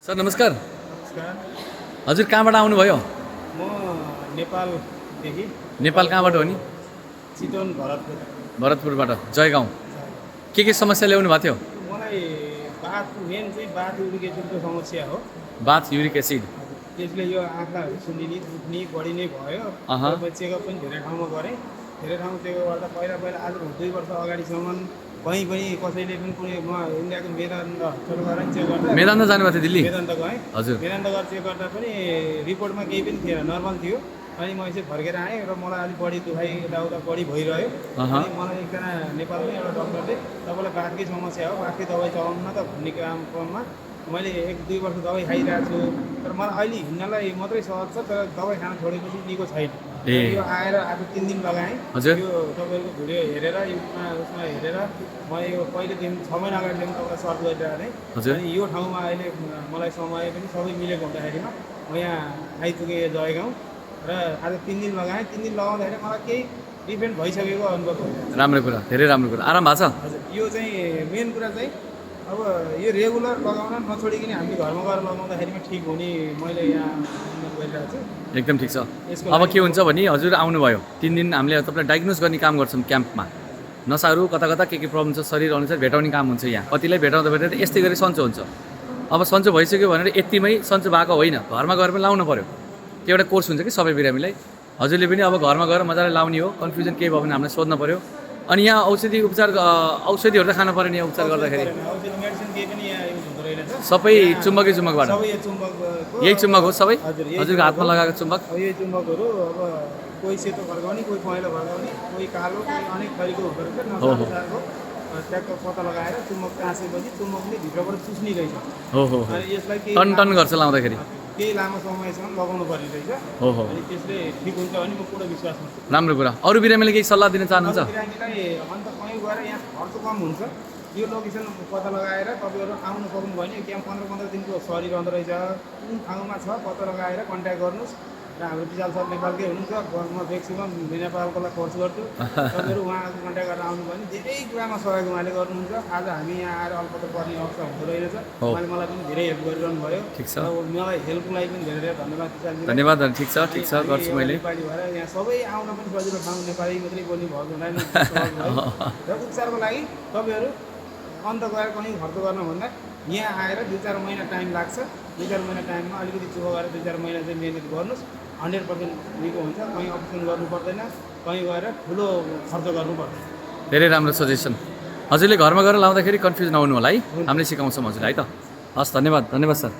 Sir नमस्कार। नमस्कार। हजुर कहाँबाट आउनुभयो? म नेपालदेखि। नेपाल कहाँबाट हो नि? चितवन भरतपुर। भरतपुरबाट जयगाउँ। के समस्या ल्याउनु भएको थियो? मलाई मेन चाहिँ बाथ युरिक एसिडको समस्या हो। बाथ युरिक एसिड। त्यसले यो आँखाहरू सुन्निने दुख्ने बढी नै भयो। चेकअप पनि धेरै ठाउँमा गरेँ। धेरै ठाउँमा चेकअप गर्दा पहिला आज 2 वर्ष अगाडिसम्म कहीँ पनि कसैले पनि कुनै म इन्डियाको मेदान्त हस्पिटल गएर चेक गर्दा मेदान्त जानुभएको थियो दिल्ली? मेदान्त गएँ। हजुर। मेदान्त गएर चेक गर्दा पनि रिपोर्टमा केही पनि थिएन, नर्मल थियो। अनि म चाहिँ फर्केर आएँ र मलाई अलिक बढी दुखाइ यताउता बढी भइरह्यो। अनि मलाई एकजना नेपालमै एउटा डक्टरले तपाईँलाई बाथकै समस्या हो, बाथकै दबाई चलाउनु न त भन्ने क्रममा मैले 1-2 वर्ष दबाई खाइरहेको छु। तर मलाई अहिले हिँड्नलाई मात्रै सहज छ, तर दबाई खान छोडेपछि निको छैन। यो आएर आज 3 दिन लगाएँ। यो तपाईँको भिडियो हेरेर उसमा हेरेर म यो पहिलेदेखि 6 महिना अगाडिदेखि तपाईँलाई सर्च गरिरहेको थिएँ। अनि यो ठाउँमा अहिले मलाई समय पनि सबै मिलेको हुँदाखेरिमा म यहाँ आइपुगेँ जयगाउँ र आज 3 दिन लगाएँ। 3 दिन लगाउँदाखेरि मलाई केही डिफ्रेन्ट भइसकेको अनुभव भयो। राम्रो कुरा, धेरै राम्रो कुरा। आराम भएको छ? हजुर। यो चाहिँ मेन कुरा चाहिँ अब यो रेगुलर लगाउन नछोडिकन हामीले घरमा गएर लगाउँदाखेरिमा ठिक हुने मैले यहाँ गरिरहेको छु। एकदम ठिक छ। अब के हुन्छ भने हजुर आउनुभयो 3 दिन हामीले तपाईँलाई डायग्नोज गर्ने काम गर्छौँ क्याम्पमा। नसाहरू कता कता के प्रब्लम छ शरीर अनुसार भेटाउने काम हुन्छ यहाँ। कतिलाई भेटाउँदा यस्तै गरी सन्चो हुन्छ। अब सन्चो भइसक्यो भनेर यतिमै सन्चो भएको होइन, घरमा गएर पनि लाउनु पऱ्यो। त्यो एउटा कोर्स हुन्छ कि सबै बिरामीलाई। हजुरले पनि अब घरमा गएर मजाले लाउने हो। कन्फ्युजन केही भयो भने हामीलाई सोध्न पऱ्यो। अनि यहाँ औषधिहरू त खानु पऱ्यो नि उपचार गर्दाखेरि? सबै चुम्बकबाट? यही चुम्बक हो सबै? हजुरको हातमा लगाएको चुम्बक? यही चुम्बकहरू अब कोही सेतो फर्काउने, कोही पहेँलो फर्काउने, कोही कालो, कोही अनेक थरीको हुँदो रहेछ। ट्याक्क पत्ता लगाएर चुम्बक टाँसेपछि चुम्बकले भित्रबाट चुस्ने रहेछ। अनि यसलाई टन गर्छ लाउँदाखेरि? केही लामो समयसम्म लगाउनु पर्ने रहेछ। अनि त्यसले ठिक हुन्छ भने म पुरा विश्वास गर्छु। राम्रो कुरा। अरू बिरामीले केही सल्लाह दिन चाहनुहुन्छ? बिरामीलाई अन्त कहीँ गएर यहाँ खर्च कम हुन्छ। यो लोकेसन पत्ता लगाएर तपाईँहरू आउनु सक्नुभयो भने त्यहाँ 15-15 दिनको सरी रहँदो रहेछ। कुन ठाउँमा छ पत्ता लगाएर कन्ट्याक्ट गर्नुहोस्। र हाम्रो विशाल सर नेपालकै हुनुहुन्छ, म म्याक्सिमम नेपालकोलाई कोर्स गर्छु। तपाईँहरू उहाँको कन्ट्याक्ट गरेर आउनुभयो भने धेरै कुरामा सहयोग उहाँले गर्नुहुन्छ। आज हामी यहाँ आएर अल्पत्र पर्ने अवस्था हुँदो रहेछ। उहाँले मलाई पनि धेरै हेल्प गरिरहनु भयो। ठिक छ। मलाई हेल्पको लागि पनि धेरै धेरै धन्यवाद विशालजी। धन्यवाद। ठिक छ गर्छु मैले। नेपाली भएर यहाँ सबै आउन पनि सजिलो ठाउँ, नेपाली मात्रै बोल्ने भएको हुनाले र उपचारको लागि तपाईँहरू अन्त गएर कहीँ खर्च गर्नुभन्दा यहाँ आएर 2-4 महिना टाइम लाग्छ। 2-4 महिना टाइममा अलिकति चुप गरेर 2-4 महिना चाहिँ मेहनत गर्नुहोस्। 100% निको हुन्छ। कहीँ अपरेसन गर्नु पर्दैन, कहीँ गएर ठुलो खर्च गर्नु पर्दैन। धेरै राम्रो सजेसन। हजुरले घरमा गएर लाउँदाखेरि कन्फ्युज नहुनु होला है। हामीले सिकाउँछौँ हजुरलाई है त। हस्, धन्यवाद सर।